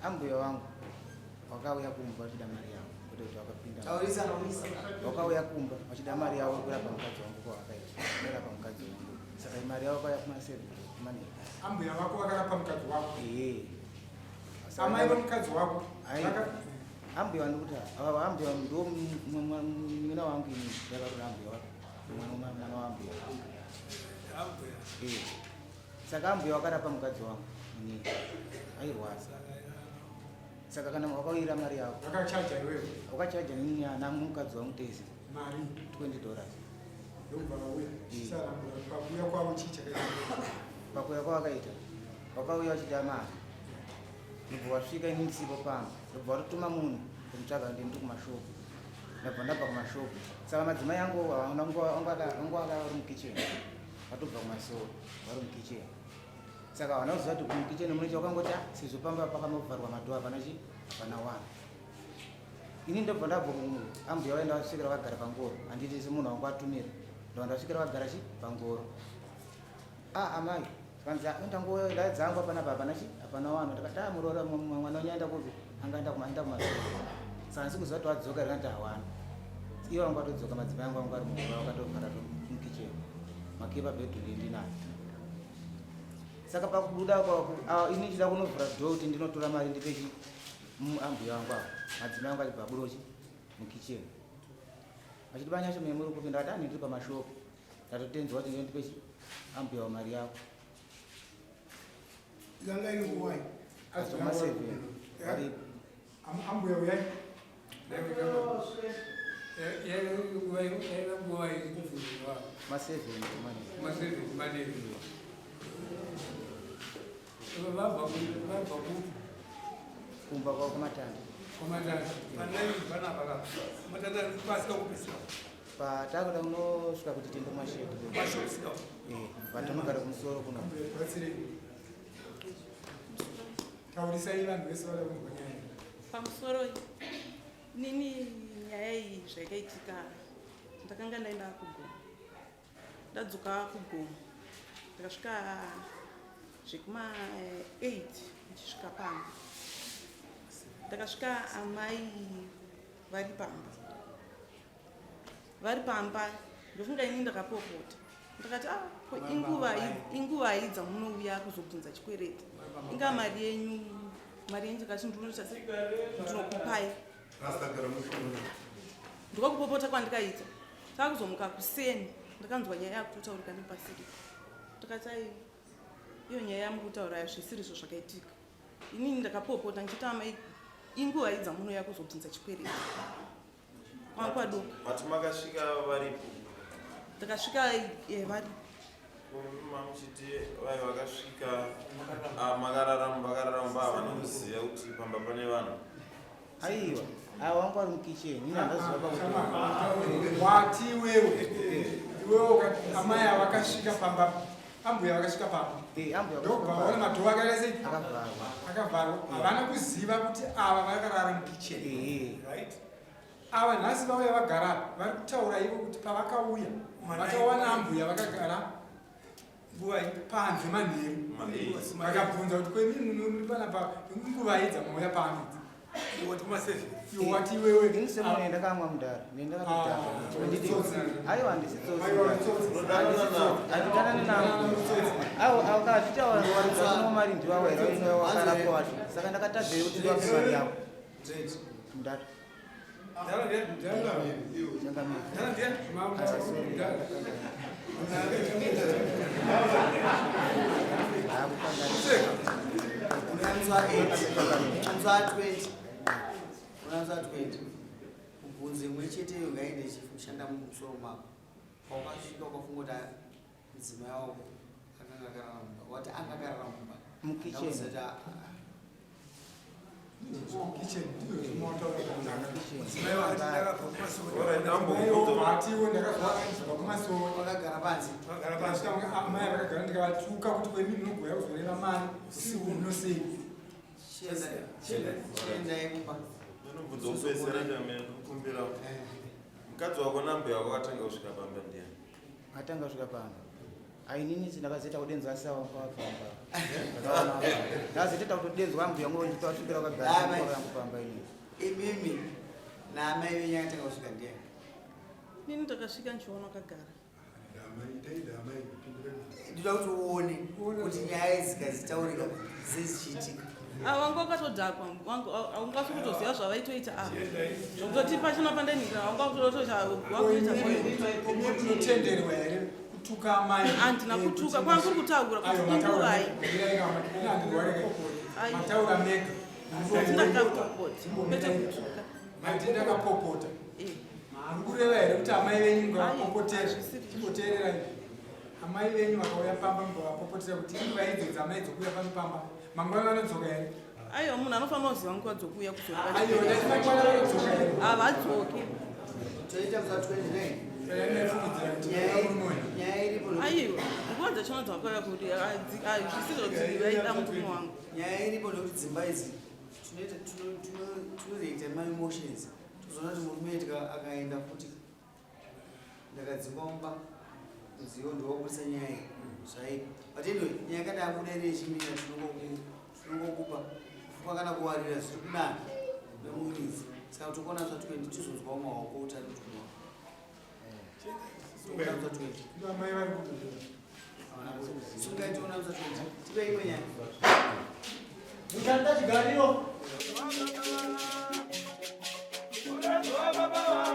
Ambuya wangu wakauya kumba vachida mari yavo, kwete kuti vakapinda. Wakauya kumba vachida mari yavo kurapa mukadzi wangu kwavakaita. Kurapa mukadzi wangu. Saka mari yavo kwaya kuma 7 manheru. Ambuya vako vakarapa mukadzi wako? Ehe. Amai vemukadzi wako? Ambuya wandikuti ava ambuya ndo munin'ina wangu ini ndakarura ambuya wako. Mwana waambuya. Ambuya. Eh. Saka ambuya wakarapa mukadzi wangu inini airwadza. Saka kana wakauyira mari yavo. Wakachaja iwewe? Wakachaja inini ana mukadzi wangu tese. Mari $20. Ndokubva vauya. Sara pakuuya kwavo chii chakaitika? Pakuuya kwavakaita wakauya vachida mari. Ndobva wasvika ini ndisipo pano. Ndobva watotuma munhu kumutsvaga ndi ndiri kumashopu. Ndabva ndabva kumashopu. Saka madzimai angu anga anga ari mukitchen. Vatobva kumasowe vari mukitchen. Saka havana kuziva kuti mukitchen mune chawakangoti ah, sezvo pamba pakanovharwa madhoo hapana chi hapana wanhu. Ini ndobva ndabva ambuya vaenda vasvikira vagara pangoro. Handiti semunhu wangu atumira. Ndobva ndasvikira vagara chi pangoro. Ah amai vanzi ndango ndadzangwa panapa hapana chi hapana wanhu. Ndakati ah muroora mwana wenyu aenda kupi? Anga aenda kumaenda kumasowe. Saka handisi kuziva kuti wadzoka here kana kuti hawana. Ivo vanga vatodzoka madzimai angu anga ari mumba vakatovhara mukitchen. Makiyi pabedroom ndinayo. Saka pakubuda kwako ini ndichida kunovhura door kuti ndinotora mari ndipe chi ambuya vangu ava. Madzimai angu achibva abuda chi mukitchen. Vachiti banyasha mune muri kupi? Ndakati ah ndiri pamashopu. Ndatotenzwa kuti ndipe chi ambuya mari yako. Yanga iri nguwai? Azoma 7 varipo. Ambuya uyai. Ma 7 mane. Vabva kupi? Kumba kwa kumatanda. Kumatanda. Matanda pasika kupisika. Patakuda kunosvika kuti tiende kumashedhi. Mashops. Eh, patinogara kumusoro kuno. Batsirei. Taurisai vanhu vese vada kunzwa nyaya. Pamusoro nini nyaya iyi zvakaitika ndakanga ndaenda kugomo. Ndadzoka kugomo ndakasvika zvekuma 8 ndichisvika pamba. Ndakasvika amai vari pamba. Vari pamba ndofunga ini ndakapopota. Ndakati ah ko inguvai dzamunouya kuzobvunza chikwereti. Inga mari yenyu ndakati ndinoita sei? Ndinokupai. Ndokupopota kwandikaita. Takuzomuka kuseni ndakanzwa nyaya yakutotaurika nepasiri. Ndakati ai iyo nyaya yamuri kutaura hazvisirizvo zvakaitika. Inini ndakapopota ndichiti amai inguvai dzamunouya kuzobvunza chikwereti. Kwankwaduka. Mati makasvika varipo? Ndakasvika varipo. Mamuchiti vai vakasvika makararama vakararama havana kuziva kuti pamba pane vanhu. Aiwa, ava wangu vari mukitchen, ini handaziva pakuti. Wati iwewe. Iwewe amai avakasvika pamba ambuya vakasvika pamba. Eh, ambuya ndokubva vaona madhoo akaita sei? Akavharwa. Akavharwa. Havana kuziva kuti ava vakarara mukitchen. Right? Ava nhasi vauya vagara vari kutaura ivo kuti pavakauya vakawana ambuya vakagara nguvai panze manheru. Vakabvunza kuti kwemi muri panapa nguvai dzamauya pano idzi? Iwe wati iwewe. Ini semunhu ndakamwa mudhara, ndakatodhaka. Aiwa handisi tsotsi. Handidanani navo. Aiwa akazvitaura waridza mari ndiwawo here wakarapwa wacho. Saka ndakatadzei kuti ndiwape mari yavo. Mudhara. Unanzwa 8, unanzwa 20, unanzwa 20. Mubvunzo imwe chete iyo ngaende ichishanda mumusoro mako. Paukasvika ukafunga kuti mudzimai wako akanga akarara mumba, wati anga akarara mumba. Mukitchen. Ndakuziva kuti, Kitchen ndiyo zvinotaura zvakanaka. Mudzimai wati ndakabva kumasowe. Watiwo ndakabva kumasowe. Vakagara panze. Vakagara panze. Amai vakagara ndikavatuka kuti kwemi munogouya kuzoreva mari usiku munosei. Chiendai kumba. Ndinobvunza kupedzisira chamene ndikukumbira. Mukadzi wako nambuya wako akatanga kusvika pamba ndiani? Atanga kusvika pamba. Ainini ndakazoita kudenzwa sawa kwapamba. Ndazoita kutodenzwa ambuya ngo nditosvikira kwagara yangu pamba inini. Imimi naamai venyu akatanga kusvika ndiani? Nini ndakasvika ndichiona akagara. Ndinoda kuti uone kuti nyaya idzi dzikazitaurika sezichiitika. Ah, wanga wakatodhakwa, haungasi kutoziva zvavaitoita ava. Zvokutoti pachina pandainhikira wanga wakutoita wakuita Imi munotenderwa here kutuka amai? Handina kutuka, kwanga kuri kutaura kuti Aiwa, mataura ingurai. mega. Handirwarike. Aiwa. Mataura mega. Ndakapopota, kwete kutuka. Mati ndakapopota. Eh. Muri kureva here kuti amai venyu mungavapopotera? Ai, hazvisiri. Chimboteererai. Amai venyu vakauya pamba mungavapopotera kuti inguva idzo dzamai dzokuuya pano pamba. Mangwana vanodzoka here? Aiwa, munhu anofanira kuziva nguva dzokuuya kuzorora. Aiwa, ndati mangwana vanodzoka here? Havadzoki. Toita musi wa 29. Saka ndinofungidzira kuti murume wenyu. Nyaya iripo ndokuti- Aiwa, nguva dzachona dzakauya kuti zvisizvo kuti vaida murume wangu. Nyaya iripo ndokuti dzimba idzi tinoita tinoreacta nemaemotions, tozoona kuti murume akaenda futi ndakadzingwa mumba, mudziyo ndowabudisa nyaya iyi zvaipa. But anyway, nyaya kana yabuda iri yechimira, tinongokupa kufuka kana kuwarira zviri kunaka nemuridzi. Saka tokona zva 20 tizonzwawo maoko kuti ari kutumiwa. Tokona zva 20. Ndo amai vari kutotora. Sungai tiona zva 20. Tipe imwe nyaya. Muchanda chigariro. Baba.